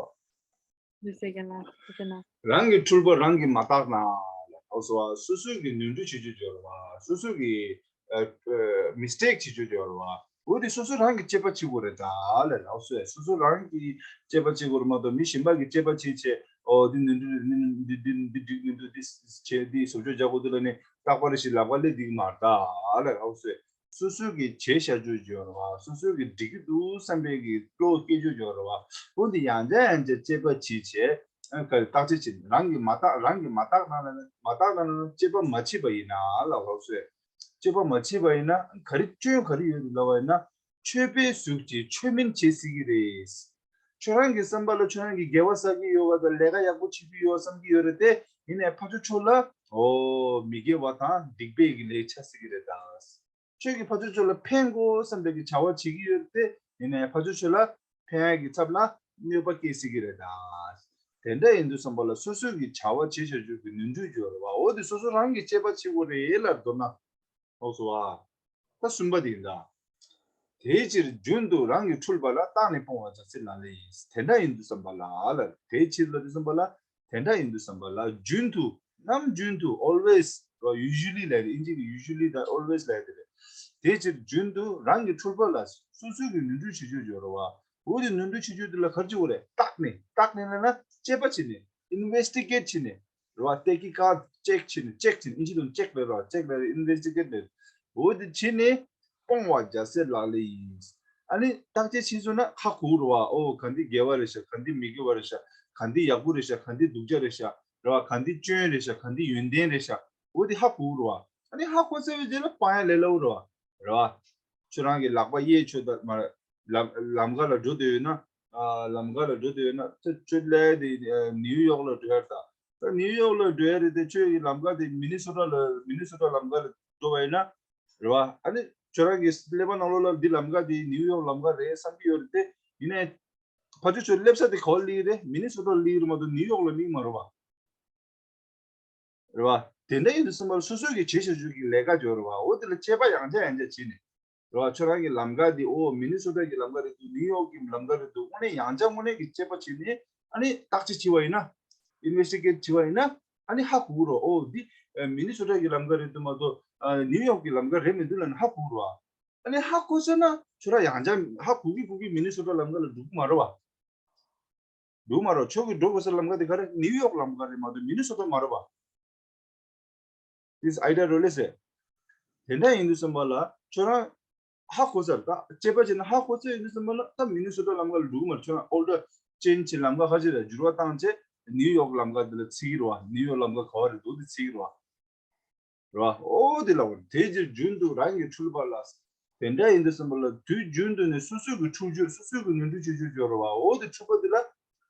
འདི་ཟེར་གྱི་ན་ཟེར་གྱི་ན། རང་གི་འཁྲུལ་པ་རང་གིས་མ་བརྟགས་ན་ལ་ཐོག་སོ་བ། སོ་སོའི་གི་ནོར་འཁྲུལ་བྱེད་རྒྱུ་སྦྱོར་བ། སོ་སོའི་གི་ཨ་ཨ་mistake་བྱེད་རྒྱུ་སྦྱོར་བ། འོ་དེ་སོ་སོ་རང་གིས་དཔྱད་པ་བྱེད་དགོས་རེད་ད་ལ་ལགས་སོ། སོ་སོ་རང་གིས་དཔྱད་པ་བྱེད་དགོས་རེད་མ་གཏོགས་མི་གཞན་པ་གིས་དཔྱད་པ་བྱེད་བྱེད། ཨོ་འདི་ནོར་འཁྲུལ་རེད། འདི་འདི་འདི་འདི་འགྲིག་མི་འདུག་འདི་བྱེད་འདི་བཟོ་བཅོས་རྒྱག་དགོས་འདུག་ལབ་ནས་རྟག་པར་ཞིག་ལབ་པ་ལས་འགྲིག་མ་རེད་ད་ལ་ལགས་སོ། སོ་སོ་གིས་བྱས་བཞག་རྒྱུ་སྦྱོར་བ། སོ་སོ་གིས་འགྲིག་གི་འདུག་བསམ་པའི་གི་བློ་སྐྱེ་རྒྱུ་སྦྱོར་བ། འོ་འདི་ཡང་བསྐྱར་ཡང་བསྐྱར་དཔྱད་པ་བྱེད་བྱས། ཨ་བརྟག་དཔྱད་བྱེད། རང་གིས་མ་བརྟགས། རང་གིས་མ་བརྟགས་ན་ན་མ་བརྟགས་ན་ན་དཔྱད་པ་མ་བྱས་པ་ཡིན་ན་ལ་ལགས་སོ། དཔྱད་པ་མ་བྱས་པ་ཡིན་ན་ག་རེ་སྐྱོན་ག་རེ་ཡོད་རེད་ལབ་པ་ཡིན་ན། ཆོས་པའི་གཟུགས་ཀྱིས་ཆོས་མིན་བྱེད་སྲིད་ཀྱི་རེད། ཁྱོད་རང་གི་བསམ་པ་ལ་ཁྱོད་རང་གིས་དགེ་བ་བསགས་ཀྱི་ཡོད་པ་དང་ལས་ཀ་ཡག་པོ་བྱེད་ཀྱི་ཡོད་བསམ་གྱི་ཡོད་རེད་དེ། ཡིན་ནའི་ཕར་ཕྱོགས་ཕྱོགས་ལ་ཨོ་མི་དགེ་བ་དང་སྡིག་པའི་གི་ལས་ཆགས་སྲིད་ཀྱི་རེད་ད། ཁྱོད་ཀྱིས་ཕར་ཕྱོགས་ཕྱོགས་ལ་ཕན་དགོས་བསམ་པའི་གི་བྱ་བ་བྱེད་ཀྱི་ཡོད་རེད་དེ། ཡིན་ནའི་ཕར་ཕྱོགས་ཕྱོགས་ལ་ཕན་ཡག་གི་ཚབ་ལ་གནོད་པ་སྐྱེལ་སྲིད་ཀྱི་རེད་ད། དེ་འདྲ་ཡིན་དུས་ཙམ་པ་ལ་སོ་སོའི་གི་བྱ་བ་བྱེད་བྱ་རྒྱུ་གི་ནོར་འཁྲུལ་སྦྱོར་བ། འོ་དེ་སོ་སོ་རང་གིས་དཔྱད་པ་བྱེད་དགོས་རེད་ལ་མདོར་ན། ཨོ་སོ་ཨ། ད་གསུམ་པ་དེ་ཡིན་ད། དེའི་ཕྱིར་རྒྱུན་དུ་རང་གི་འཁྲུལ་པ་ལ་བརྟགས་ནས་སྤོང་བ་བྱ་སྲིད་ལག་ལེན་ཡིན། དེ་འདྲ་ཡིན་དུས་ཙམ་པ་ལ་ལ། དེའི་ཕྱིར་ལ་དུས་ཙམ་པ་ལ། དེ་འདྲ་ཡིན་དུས་ཙམ་པ་ལ་རྒྱུན་དུ་ནམ་རྒྱུན་དུ་always་རོ་usually་ལབ་རེད། ཨིན་ཇི་གི་usually་དང་always་ལབ་དེ་རེད། དེའི་ཕྱིར་རྒྱུན་དུ་རང་གི་འཁྲུལ་པ་ལ་སོ་སོའི་གི་ནོར་འཁྲུལ་བྱེད་རྒྱུ་སྦྱོར་བ། འོ་དེ་ནོར་འཁྲུལ་བྱེད་རྒྱུ་དེ་ལ་ག་རེ་བྱེད་དགོས་རེད། བརྟགས་ནས། བརྟགས་ནས་ལབ་ན་དཔྱད་པ་བྱས་ནས། investigate་བྱས་ནས། རེད་བ། ཏེ་ཀི་ཀ་ཊ་ཅེག་བྱས་ནས། ཅེག་བྱས་ནས། ཨིན་ཇི་དང་ཅེག་ལབ་རེད་བ། ཅེག་ལབ་རེད། investigate་ལབ་རེད། འོ་དེ་བྱས་ནས་སྤོང་བ་བྱ་སའི་ལག་ལེན་ཡིན། ཨ་ནི་བརྟག་དཔྱད་བྱས་སོང་ན་ཧ་གོ་རེད་བ། ཨོ་ག་འདི་དགེ་བ་རེད་ཤག་ག་འདི་མི་དགེ་བ་རེད་ཤག་ག་འདི་ཡག་པོ་རེད་ཤག་ག་འདི་སྡུག་ཅག་རེད་ཤག་རེད་བ། ག་འདི་སྐྱོན་རེད་ཤག་ག་འདི་ཡོན་ཏན་རེད་ཤག་འོ་དེ་ཧ་གོ་རེད་བ། ཨ་ནི་ཧ་གོ་ཚར་བའི་རྗེས་ལ་སྤང་ཡ་ལས་སླ་བོ་རེད་བ། རེད་བ། ཁྱོད་རང་གི་ལག་པ་གཡས་ཆོད་ད་མ་རེད། ལམ་ལམ་ཁ་ལ་འགྲོ་འདོད་ཡོད་ན། ཨ་ལམ་ཁ་ལ་འགྲོ་འདོད་ཡོད་ན་ཁྱོད་ཁྱོད་ལས་དེ་ཨ་ནིའུ་ཡོག་ལ་འགྲོ་ཡ་རེད་ད། ད་ནིའུ་ཡོག་ལ་འགྲོ་ཡ་རེད་དེ། ཁྱོད་ཀྱི་ལམ་ཁ་དེ་མི་ནི་སོ་ཊ་ལ་མི་ནི་སོ་ཊ་ལམ་ཁ་ལ་འགྲོ་བ་ཡིན་ན། རེད་བ། ཨ་ནི་ཁྱོད་རང་གི་ཀླད་པ་ནང་ལོགས་ལ་འདི་ལམ་ཁ་དེ་ནིའུ་ཡོག་ལམ་ཁ་རེད་བསམ་གྱི་ཡོད་རེད་དེ། ཡིན་ནའི་ཕར་ཕྱོགས་ཁྱོད་སླེབས་ས་དེ་ག་པར་སླེབས་རེད། མི་ནི་སོ་ཊ་སླེབས་རེད་མ་གཏོགས་ནིའུ་ཡོག་ལ་སླེབས་མ་རེད་བ། རེད་བ། དེ་འདྲ་ཡིན་དུས་ཙམ་པ་ལ་སོ་སོ་གི་བྱེད་བྱ་རྒྱུ་གི་ལས་ཀ་སྦྱོར་བ། འོ་དེ་ལ་དཔྱད་པ་ཡང་བསྐྱར་ཡང་བསྐྱར་བྱས་ནས། རེད་བ། ཁྱོད་རང་གི་ལམ་ཁ་དེ་ཨོ་མི་ནི་སོ་ཊ་གི་ལམ་ཁ་རེད་འདུག་ནིའུ་ཡོག་གི་ལམ་ཁ་རེད་འདུག་དངོས་གནས་ཡང་བསྐྱར་དངོས་གནས་ཀྱི་དཔྱད་པ་བྱས་ནས་ཨ་ནི་བརྟག་དཔྱད་བྱས་པ་ཡིན་ན། ཨིན་ཝེ་སི་ཊི་གེཊ་བྱས་པ་ཡིན་ན་ཨ་ནི་ཧ་གོ་གི་རེད། ཨོ་འདི་ཨ་མི་ནི་སོ་ཊ་གི་ལམ་ཁ་རེད་འདུག་མ་གཏོགས་ཨ་ནིའུ་ཡོག་གི་ལམ་ཁ་རེད་མི་འདུག་ལབ་ནས་ཧ་གོ་གི་རེད་བ། ཨ་ནི་ཧ་གོ་ཚར་ན་ཁྱོད་རང་ཡང་བསྐྱར་ཧ་གོ་གི་གོ་གི་མི་ནི་སོ་ཊ་ལམ་ཁ་ལ་འགྲོ་གི་མ་རེད་བ། འགྲོ་མ་རེད། ཁྱོད་ཀྱི་འགྲོ་དགོས་ས་ལམ་ཁ་དེ་ག་རེ། ནིའུ་ཡོག་ལམ་ཁ་རེད་མ་གཏོགས་མི་ནི་སོ་ཊ་མ་རེད་བ། This idea realize་ཟེར། དེ་འདྲ་ཡིན་དུས་ཙམ་པ་ལ་ཁྱོད་རང་ཧ་གོ་ཚར། ད་དཔྱད་པ་བྱས་ན་ཧ་གོ་ཚར་ཡིན་དུས་ཙམ་པ་ལ་ད་མི་ནི་སོ་ཊ་ལམ་ཁ་ལ་འགྲོ་གི་མ་རེད། ཁྱོད་རང་ཨོལ་ཌར་ཅེན་ཇི་བྱས། ལམ་ཁ་ཁ་ཅིག་ལ་འགྱུར་བ་བཏང་བྱས་ནིའུ་ཡོག་ལམ་ཁ་དེ་ལ་འཚོལ་གྱི་རེད་བ། ནིའུ་ཡོག་ལམ་ཁ་ག་བ་རེད་འདུག་དེ་འཚོལ་གྱི་རེད་བ། རེད་བ། ཨོ་དེ་ལ་འོ་དེ་ཕྱིར་རྒྱུན་དུ་རང་གི་འཁྲུལ་པ་ལ། དེ་འདྲ་ཡིན་དུས་ཙམ་པ་ལ་དུས་རྒྱུན་དུ་ནི་སོ་སོའི་གི་འཁྲུལ་རྒྱུ་སོ་སོའི་གི་ནོར་འཁྲུལ་བྱེད་རྒྱུ་སྦྱོར་བ། འོ་དེ་འཁྲུལ་པ་དེ་ལ་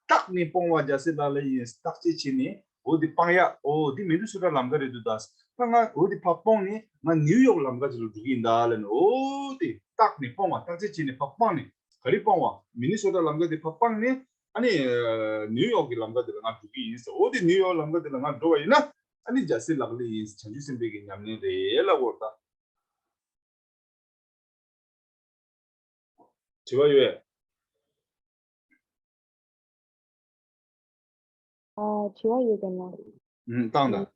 བརྟགས་ནས་སྤོང་བ་བྱ་སའི་ལག་ལེན་ཡིན། བརྟག་དཔྱད་བྱས་ནས་ འོ་དེ་སྤང་ཡག་འོ་དེ་མི་ནི་སོ་ཊ་ལམ་ཁ་རེད་འདུག་ད། ད་ང་འོ་དེ་ཕར་སྤོང་ནས་ང་ནིའུ་ཡོག་ལམ་ཁ་དེ་ལ་འགྲོ་གི་ཡིན་ད་ལབ་ནས། འོ་དེ་བརྟག་ནས་སྤོང་བ། བརྟག་དཔྱད་བྱས་ནས་ཕར་སྤང་ནས། ག་རེ་སྤང་བ། མི་ནི་སོ་ཊ་ལམ་ཁ་དེ་ཕར་སྤང་ནས། ཨ་ནི་ནིའུ་ཡོག་གི་ལམ་ཁ་དེ་ལ་ང་འགྲོ་གི་ཡིན་ཟེར། འོ་དེ་ནིའུ་ཡོག་ལམ་ཁ་དེ་ལ་ང་འགྲོ་བ་ཡིན་ན། ཨ་ནི་རྒྱལ་སྲས་ལག་ལེན་ཡིན། བྱང་ཆུབ་སེམས་དཔའི་གི་ཉམས་ལེན་རེད་ལབ་དགོས་ད། དྲི་བ་ཡོད། ཨ། དྲི་བ་ཡོད་ཀྱི་ན། ཨུམ། བཏང་དང་།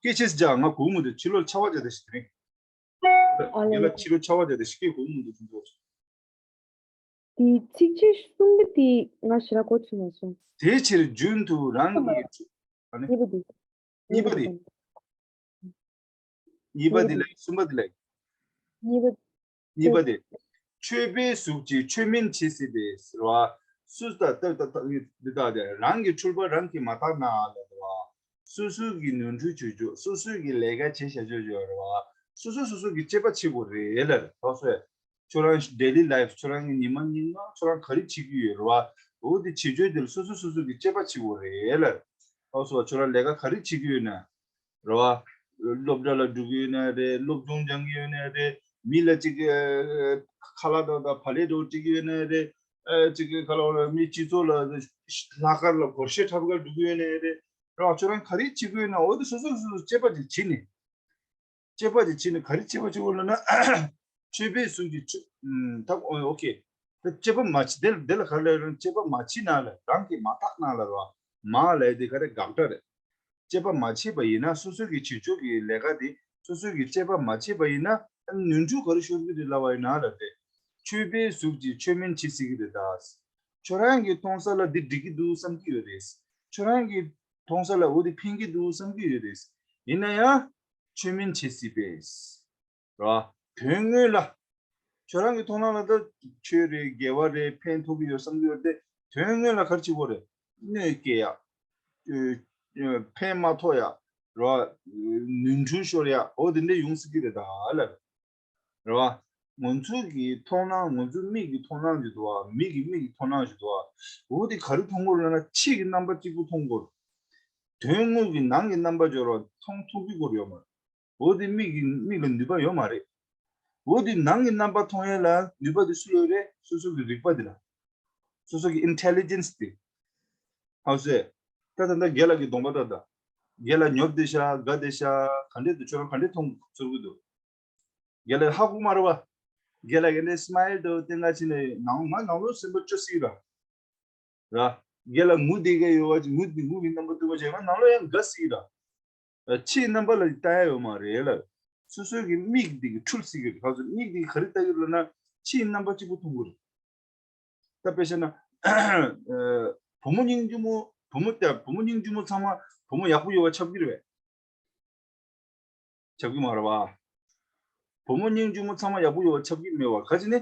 སྐད་ཆེ་ཙམ་རྒྱག་ང་གུག་མི་འདུག་ཕྱི་ལོགས་ཆར་པ་རྒྱག་དེ་ཞིག་དེ་རིང་། ཨ་ལ་ཉེ་ལ་ལ། ཕྱི་ལོགས་ཆར་པ་རྒྱག་དེ་ཞིག་སྐད་གུག་མི་འདུག་དེ་ཚོ། དེ་ཚིགས་བཅད་གསུམ་པ་དེ་ང་ཞེ་དྲག་གོ་ཚོད་མ་སོང་། དེའི་ཕྱིར་རྒྱུན་དུ་རང་གི། ཨ་ནི། གཉིས་པ་དེ། གཉིས་པ་དེ། གཉིས་པ་དེ་ལ་གསུམ་པ་དེ་ལ། གཉིས་པ། གཉིས་པ་དེ། མཆོད་པའི་གཟུགས་ཀྱིས་མཆོད་མིན་བྱེད་སྲིད་པས་ཟེར་བ། སུ་ད་ལྟ་ད་ལྟ་འདི་དག་དེ་རང་གི་འཁྲུལ་པ་རང་གིས་མ་དག་ན་ལབ་བ། སོ་སོ་གི་ནོར་འཁྲུལ་བྱེད་ཆོག་སོ་སོ་གི་ལས་ཀ་བྱེད་བྱ་ཆོག་ཡོད་རེད་བ། སོ་སོ་སོ་སོ་གི་དཔྱད་པ་བྱེད་དགོས་རེད་ལབ་རེད། ཁྱོད་རང་ཌེ་ལི་ལའིཕ་ཁྱོད་རང་གི་ཉི་མ་ཉིན་མ་ཁྱོད་རང་ག་རེ་བྱེད་ཀྱི་ཡོད་རེད་བ། འོ་དེ་བྱེད་ཆོག་དེ་ལ་སོ་སོ་སོ་སོ་གི་དཔྱད་པ་བྱེད་དགོས་རེད་ལབ་རེད། ཨོ་སོ་ཁྱོད་རང་ལས་ཀ་ག་རེ་བྱེད་ཀྱི་ཡོད་ན། རེད་བ། སློབ་གྲྭ་ལ་འགྲོ་གི་ཡོད་ན་རེད། སློབ་སྦྱོང་སྦྱང་གི་ཡོད་ན་རེད། མི་ལ་ཅིག་ཨ། ཁ་ལག་དང་དང་བག་ལེབ་འདྲ་བོ་སྤྲད་ཀྱི་ཡོད་ན་རེད། ཨ། ཅིག་ག་ལ་བ་ལ་མི་སྤྱི་ཚོགས་ལ་ལྷག་དཀར་ལ་སྒོར་གཞས་འཁྲབ་གར་འགྲོ་གི་ཡོད་ན་རེད། རེད་བ། ཁྱོད་རང་ག་རེ་བྱེད་ཀྱི་ཡོད་ན་འོ་དེ་སོ་སོ་སོ་སོ་དཔྱད་པ་ཅིག་བྱེད་ནས། དཔྱད་པ་དེ་བྱས་ནས་ག་རེ་དཔྱད་པ་བྱེད་དགོས་ལབ་ན། མཆོད་པའི་གཟུགས་ཀྱིས་མཆོད། ཨུམ། ད་ཨོ་ཨོ་ཁེ། ད་དཔྱད་པ་མ་བྱེད་དེ་དེ་ལ་ག་རེ་ལབ་ན་དཔྱད་པ་མ་བྱེད་ན་ལ་རང་གིས་མ་བརྟགས་ན་ལ་ར། མ་ལབ་དེ་ག་རེ་དགག་སྒྲ་རེད། དཔྱད་པ་མ་བྱས་པ་ཡིན་ན་སོ་སོ་གི་བྱེད་ཕྱོགས་ཀྱི་ལས་ཀ་དེ་སོ་སོ་གི་དཔྱད་པ་མ་བྱས་པ་ཡིན་ན་ནོར་འཁྲུལ་ག་རེ་ཤོར་གི་རེད་ལབ་པ་ཡིན་ན་ལབ་དེ། མཆོད་པའི་གཟུགས་ཀྱིས་མཆོད་མིན་བྱེད་སྲིད་ཀྱི་རེད་ད། ཁྱོད་རང་གི་མཐོང་ས་ལ་འདི་འགྲིག་གི་འདུག་བསམ་གྱི་ཡོད་རེད། ཁྱོད་རང་གི་མཐོང་ས་ལ་འོ་དེ་ཕན་གྱི་འདུག་བསམ་གྱི་ཡོད་རེད། ཡིན་ན་ཡང་། མཆོད་མིན་བྱེད་སྲིད་པས། ར། དོན་དངོས་ལ། ཁྱོད་རང་གི་མཐོང་སྣང་ལ་ད་ཆོས་རེད་དགེ་བ་རེད་ཕན་ཐོགས་ཀྱི་ཡོད་བསམ་གྱི་ཡོད་དེ། དོན་དངོས་ལ་ག་རེ་བྱེད་དགོས་རེད། གནོད་སྐྱེལ་ཡག་ཨ། ཨ། ཕན་མ་ཐོགས་ཡག་ར། ནོར་འཁྲུལ་ཤོར་ཡག་འོ་དེ་འདྲ་ཡོང་སྲིད་ཀྱི་རེད་ད་ལབ། རེད་བ། ང་ཚོ་གི་མཐོང་སྣང་ང་ཚོ་མིག་གི་མཐོང་སྣང་ཞིག་འདུག་བ། མིག་གི་མིག་གི་མཐོང་སྣང་ཞིག་འདུག་བ། འོ་དེ་ག་རེ་མཐོང་གི་ཡོད་ལབ་ན་ཕྱིའི་རྣམ་པ་གཅིག་པུ་མཐོང་གི་ཡོད། དོན་དངོས་ཀྱི་ནང་གི་རྣམ་པ་སྦྱོར་བ་མཐོང་ཐུབ་ཀྱི་ཡོད་མ་རེད། འོ་དེ་མིག་གི་མིག་ལ་ནུས་པ་ཡོད་མ་རེད། འོ་དེ་ནང་གི་རྣམ་པ་མཐོང་ཡས་ལ་ནུས་པ་དེ་སུ་ལ་ཡོད་རེད། སོ་སོ་གི་རིག་པ་དེ་ལ། སོ་སོ་གི་ཨིན་ཊེ་ལི་ཇེན་སི་དེ། ཧ་གོ་སོང་ངས། ད་ད་ལྟ་རྒན་ལགས་ཀྱི་གདོང་པ་ལྟ་ད། རྒན་ལགས་ཉོབ་བསྡད་ཤག་དགའ་བསྡད་ཤག་ག་འདྲས་འདུག་ཁྱོད་རང་ག་འདྲས་མཐོང་ཚོར་གྱི་འདུག་རྒན་ལགས་ཧ་གོ་མ་རེད་བ། རྒན་ལགས་ཀྱི་ནས་སི་མའིལ་དང་སྟོན་ཁ་བྱས་ནས་ནང་ང་ནང་ལོགས་སེམས་པ་སྐྱོ་སྲིད་ར། ར། རྒན་ལགས་ངུ་བསྡད་མཁན་ཡོད་བ་ཅིག་ངུ་ངུ་གི་རྣམ་པ་སྟོན་པ་བྱས་ང་ནང་ལོགས་ཡང་དགའ་སྲིད་ར། ཕྱིའི་རྣམ་པ་ལ་ལྟ་ཡ་ཡོད་མ་རེད་ལ། སོ་སོའི་གི་མིག་འདི་གི་འཁྲུལ་སྲིད་ཀྱི་རེད། ཁ་སོ་མིག་འདི་གི་ག་རེ་ལྟ་གི་ལབ་ན་ཕྱིའི་རྣམ་པ་གཅིག་པུ་མཐོང་གི་རེད། ད་དཔེ་བཤད་ན། ཨ། བུ་མོ་སྙིང་རྗེ་མོ་བུ་མོ་ལྟ་བུ་མོ་སྙིང་རྗེ་མོ་ཚང་མ་བུ་མོ་ཡག་པོ་ཡོད་པ་ཆགས་ཀྱི་རེད་པས། ཆགས་ཀྱི་མ་རེད་བ། བུ་མོ་སྙིང་རྗེ་མོ་ཚང་མ་ཡག་པོ་ཡོད་པ་ཆགས་ཀྱི་མེད་བ། ག་ཅི་ནས་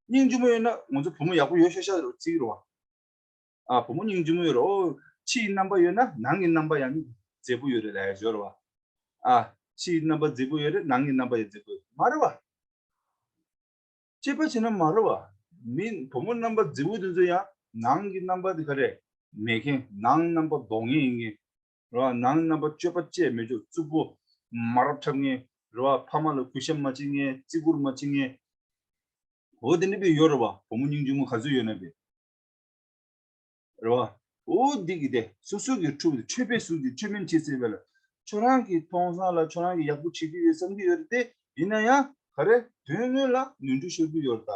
སྙིང་རྗེ་མོ་ཡོད་ན་ང་ཚོ་བུ་མོ་ཡག་པོ་ཡོད་ཤག་ཤག་རེད་བརྩི་གི་རེད་བ། ཨ། བུ་མོ་སྙིང་རྗེ་མོ་ཡོད་རེད། ཨོ། ཕྱིའི་རྣམ་པ་ཡོད་ན་ནང་གི་རྣམ་པ་ཡང་མཛེས་པོ་ཡོད་རེད་ལབ་ཡ་ཡོད་རེད་བ། ཨ། ཕྱིའི་རྣམ་པ་མཛེས་པོ་ཡོད་རེད། ནང་གི་རྣམ་པ་ཡང་མཛེས་པོ་ཡོད་རེད་མ་རེད་བ། དཔྱད་པ་བྱས་ན་མ་རེད་བ། མི་བུ་མོ་རྣམ་པ་མཛེས་པོ་དེ་ཚོ་ཡང་ནང་གི་རྣམ་པ་དེ་ག་རེ་མེད་མཁན། ནང་རྣམ་པ་ལྡོག་མཁན་ཡིན་མཁན་རེད་བ། ནང་རྣམ་པ་སྤྱོད་པ་བཅས་མི་ཆོག་རྩུབ་པོ་མ་རབས་འཁྲབ་མཁན་རེད་བ། ཕ་མ་ལ་གུས་ཞབས་མ་བྱེད་མཁན། བརྩི་བཀུར་མ་བྱེད་མཁན། འོ་དེ་འདྲ་པའི་ཡོད་རེད་བ། བུ་མོ་སྙིང་རྗེ་མོ་ག་ཚོད་ཡོད་ན་པའི། རེད་བ། འོ་འདི་གི་དེ་སོ་སོ་གི་འཁྲུལ་པ་དེ་མཆོད་པའི་གཟུགས་ཀྱིས་མཆོད་མིན་བྱེད་སྲིད་པས་ལ། ཁྱོད་རང་གི་མཐོང་སྣང་ལ་ཁྱོད་རང་གི་ཡག་པོ་བྱེད་ཀྱི་ཡོད་བསམ་གྱི་ཡོད་རེད་དེ། ཡིན་ན་ཡང་ག་རེ་དོན་དངོས་ལ་ནོར་འཁྲུལ་ཤོར་གྱི་ཡོད་རེད་ད།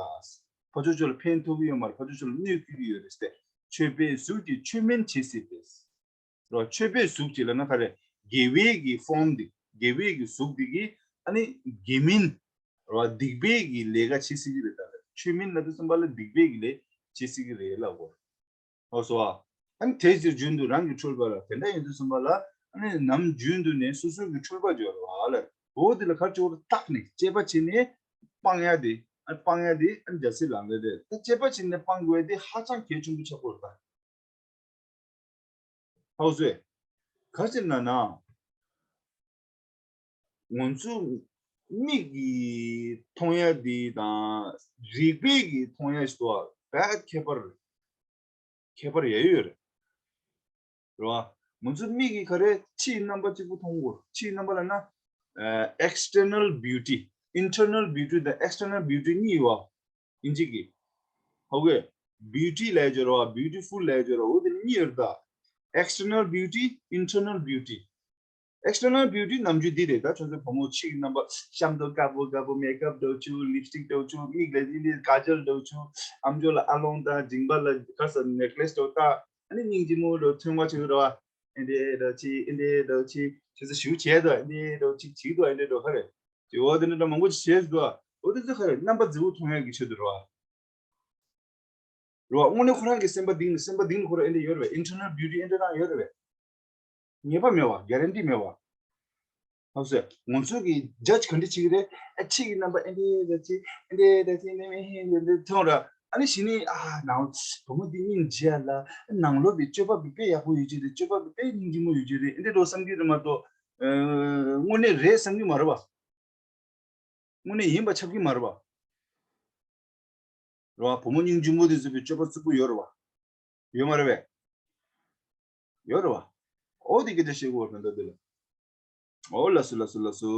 ཕར་ཕྱོགས་ཕྱོགས་ལ་ཕན་ཐོགས་ཀྱི་ཡོད་མ་རེད། ཕར་ཕྱོགས་ཕྱོགས་ལ་གནོད་སྐྱེལ་གྱི་ཡོད་རེད་ཟེར་ཏེ། མཆོད་པའི་གཟུགས་ཀྱིས་མཆོད་མིན་བྱེད་སྲིད་པས། རོ། མཆོད་པའི་གཟུགས་ཀྱིས་ལབ་ན་ག་རེ། དགེ་བའི་གི་ཕོམ་འདི་དགེ་བའི་གི་གཟུགས་འདི་གིས་ཨ་ནི་དགེ་མིན། རོ། སྡིག་པའི་གི་ལས་ཀ་བྱེད་སྲིད་ཀྱི་རེད་ད། མཆོད་མིན་ལབ་དུས་ཙམ་པ་ལ་སྡིག་པའི་གི་ལས་བྱེད་སྲིད་ཀྱི་རེད་ལབ་གོ། ཨོ་སོ་ཨ། ཨ་ནི་དེ་ཕྱིར་རྒྱུན་དུ་རང་གི་འཁྲུལ་པ་ལ་དེ་འདྲ་ཡིན་དུས་ཙམ་པ་ལ་ཨ་ནི་ནམ་རྒྱུན་དུ་ནས་སོ་སོ་གི་འཁྲུལ་པ་སྦྱོར་བ་ལ་འོ་དེ་ལ་ག་ཅོར་བརྟག་ནས་དཔྱད་པ་བྱས་ནས་སྤང་ཡ་དེ་ཨ་སྤང་ཡ་དེ་ཨ་ནི་རྒྱལ་སྲས་ལག་ལེན་རེད། ད་དཔྱད་པ་བྱས་ནས་སྤང་དགོས་ཡ་དེ་ཧ་ཅང་གལ་ཆེན་པོ་ཆགས་ཀྱི་ཡོད་རེད་ད། ཧའོ་སུའེ། ག་ཅི་ན་ན། ང་ཚོ་མིག་གིས་མཐོང་ཡ་འདི་དང་རིག་པའི་གིས་མཐོང་ཡ་ཞིག་ཏུ་བས་ཁྱད་པར་ཁྱད་པར་ཡ་ཡོད་རེད། རེད་བ། ང་ཚོ་མིག་གིས་ག་རེ་ཕྱིའི་རྣམ་པ་གཅིག་པུ་མཐོང་གི་ཡོད། ཕྱིའི་རྣམ་པ་ལབ་ན་external beauty, internal beauty དང་external beauty གཉིས་ཡོད། ཨིན་ཇི་གི། ཧོ་གི། beauty ལབ་ཡ་ཅིག་ཡོད་རེད་བ། beautiful ལབ་ཡ་ཅིག་ཡོད་རེད་བ། འོ་དེ་གཉིས་ཡོད་རེད་ད། external beauty, internal beauty. External beauty ནམ་རྒྱུན་འདི་རེད། ད་ཁྱོད་ཚོ་བུ་མོ་ཕྱིའི་རྣམ་པ་གཤམ་དུ་དཀར་པོ་དཀར་པོ་མེག་ཨབ་འདྲ་བོ་བྱུག lipstick འདྲ་བོ་བྱུག་མིག་ལ་ཨིན་དེ་ཀ་ཇལ་འདྲ་བོ་བྱུག་ཨམ་ཅོག་ལ་ཨ་ལོང་དང་མཇིང་པ་ལ་ག་ས་necklace འདྲ་བོ་བཏགས། ཨ་ནི་སྙིང་རྗེ་མོ་འདྲ་བོ་ཐོན་པ་བྱེད་ཀྱི་རེད་བ། ཨིན་དེ་འདྲ་བོ་བྱེད། ཨིན་དེ་འདྲ་བོ་བྱེད། ཁྱོད་ཚོ་ཞེ་པོ་བྱས་འདུག་ཨིན་དེ་འདྲ་བོ་བྱེད་བྱེད་འདུག་ཨིན་དེ་འདྲ་བོ་ག་རེ། དེ་འོ་དེ་འདྲ་འདྲ་མང་པོ་ཞིག་བྱས་འདུག་འོ་དེ་ཚོ་ག་རེ་རྣམ་པ་མཛེས་པོ་མཐོང་ཡག་གི་ཆེད་དུ་རེད་བ། རེད་བ། དངོས་གནས་ཁོ་རང་གི་སེམས་པ་གཏིང་ནས་སེམས་པ་གཏིང་ནས་ཁོ་རང་ཨེ་འདྲ་ཡོད་རེད་བས། internal beauty ཨེ་འདྲ་རང་ཡོད་རེད་བས། ངེས་པ་མེད་བ། གྷ་རན་ཊི་མེད་བ། ཧ་གོ་སོང་། ང་ཚོ་གིས་ཇཇ་ག་འདྲ་བྱེད་ཀྱི་རེད། ཨ་ཕྱི་གི་རྣམ་པ་ཨེ་འདྲ་རེད་ཅེས་ཨེ་འདྲ་རེད་ཅེས་ནས་མི་ཧེ་ཡོད་འདྲ་མཐོང་ར། ཨ་ནི་གཞི་ནས་ཨ་ནང་བུ་མོ་འདི་སྙིང་རྗེ་ཡ་ལ། ནང་ལོགས་པའི་སྤྱོད་པ་འདི་དཔེ་ཡག་པོ་ཡོད་ཀྱི་རེད། སྤྱོད་པ་འདི་དཔེ་སྙིང་རྗེ་མོ་ཡོད་ཀྱི་རེད། ཨེ་འདྲ་འདྲ་བསམ་གྱི་རེད་མ་གཏོགས། ཨ་དངོས་གནས་རེད་བསམ་གྱི་མ་རེད་བ། དངོས་གནས་ཡིན་པ་ཆགས་ཀྱི་མ་རེད་བ། རེད་བ། བུ་མོ་སྙིང་རྗེ་མོ་དེ་ཚོ་བའི་སྤྱོད་པ་རྩུབ་པོ་ཡོད་རེད་བ། ཡོད་མ་རེད་བས། ཡོད་རེད་བ། འོ་དེ་སྐད་ཆ་བཤད་དགོས་བ་ད་ལྟ་དེ་ལ། འོ་ལགས་སོ་ལགས་སོ་ལགས་སོ།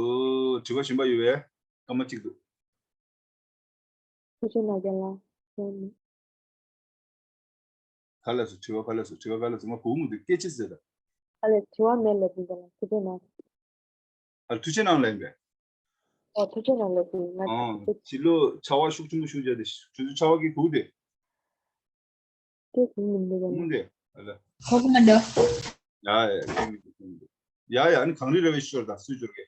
དྲི་བ་གཞན་པ་ཡོད་པས། སྐར་མ་གཅིག་འདུག་ཐུགས་རྗེ་གནང་རྒན་ལགས། ག་ལ་སོ་དྲི་བ་ག་ལ་སོ་དྲི་བ་ག་ལ་སོ་ང་གོ་མི་འདུག་སྐད་ཆ་ཟེར་ད། ག་ལ་དྲི་བ་མེད་ལབ་འདུག་རྒན་ལགས། ཐུགས་རྗེ་གནང་། ཨ་ཐུགས་རྗེ་གནང་ལབ་ཡིན་པས། ཨ་ཐུགས་རྗེ་གནང་ལབ་འདུག་ང་ཨང་། ཕྱི་ལོ་ཆར་པ་ཤུགས་ཆེན་པོ་ཤུགས་རྒྱག་དེ་ཆུ་ཚོད་ཆར་པ་གི་གུག་དེ། སྐད་གོ་མི་འདུག་རྒན་ལགས། གུག་དེ། ཨ་ལ། གོ་གི་མི་འདུག་ཡ་ཡ་ཡ་ཡ་ཨ་ནི་གངས་རི་ར་བའི་ཤོར་དང་སུས་འབྱོར་གི།